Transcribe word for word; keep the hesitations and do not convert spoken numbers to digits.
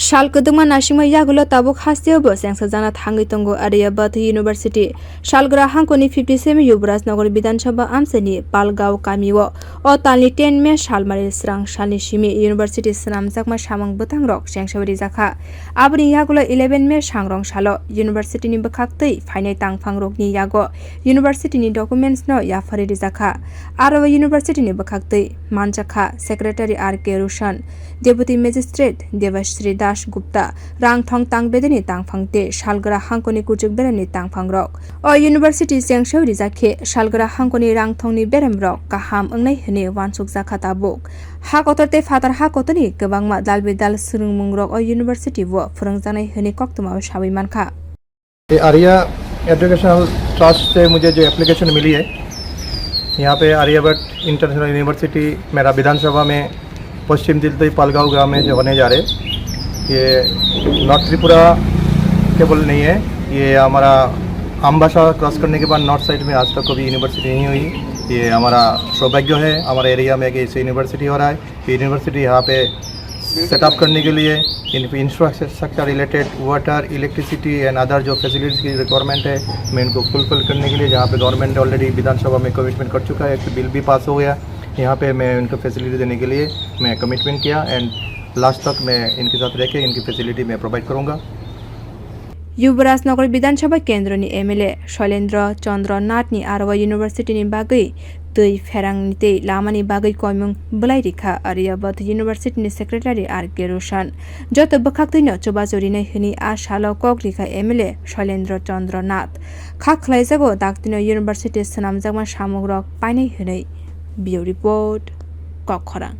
Sal kwdwkma naisingma yagulo tabuk hasteo bo chengsajakna thangwi tongo Aryabhatta University. Salgra hangkoni fifty seven Yuvraj Nagar Bidhan Sabha amchaini Palgao kamio o talni ten May salmari srang salni simi university swnamjakma samung bwtangrok chengsawi rijakha. Aboni yagulo eleven May sangrong salo university ni bwkhaktwi phainai tangphangrokni yago university ni documents no yapharwi rijakha. Aro o university ni bwkhaktwi manjakha Secretary R K Roshan, Deputy Magistrate Debashri Das Gupta, rangthong tangbedeni tangphang tei salgra hangkoni kuchuk beremni tangphangrok. O university chengsawi rijak khe salgra hangkoni rangthongni beremrok kaham wngnai hwnwi uansukjakha tabuk. Ha kotor tei phatar ha kotorni kwbangma dal bidal swrwngmungrok o university o phwrwngjaknai hwnwi koktwmao sawi mankha. ये Arya educational trust से मुझे जो एप्लीकेशन मिली है, यहाँ पे Aryabhata international university मेरा विधानसभा में पश्चिम दिल्ली पालगांव गांव में जो होने जा रहे, ये नॉर्थ त्रिपुरा केवल नहीं है, ये हमारा अम्बासा क्रॉस करने के बाद नॉर्थ साइड में आज तक कभी यूनिवर्सिटी नहीं हुई। ये हमारा सौभाग्य है, हमारे एरिया में एक ऐसी यूनिवर्सिटी हो रहा है। यूनिवर्सिटी यहाँ पे सेटअप करने के लिए in infrastructure related, water, electricity and other जो फैसिलिटीज़ की रिक्वायरमेंट है, मैं इनको फुलफिल करने के लिए, जहाँ पे गवर्नमेंट ने ऑलरेडी विधानसभा में कमिटमेंट कर चुका है, एक बिल भी पास हो गया, यहाँ पे मैं इनको फैसिलिटी देने के लिए मैं कमिटमेंट किया एंड लास्ट तक मैं इनके साथ रह के इनकी फैसिलिटी मैं प्रोवाइड करूँगा। Yuvraj Nagar Bidhan Sabha kendroni M L A Shailendra Chandra Nath ni aro o university ni bagwi twi pherangni tei lamani bagwi koimung bwlai rikha Aryabhatta University ni Secretary R K Roshan. Joto bwkhaktwino chubachu rinai hwnwi a salo kok rikha M L A Shailendra Chandra Nath. Kha khlaijago daktino university swnamjakma samungrok painai hwnwi. Bureau Report, Kokkhorang.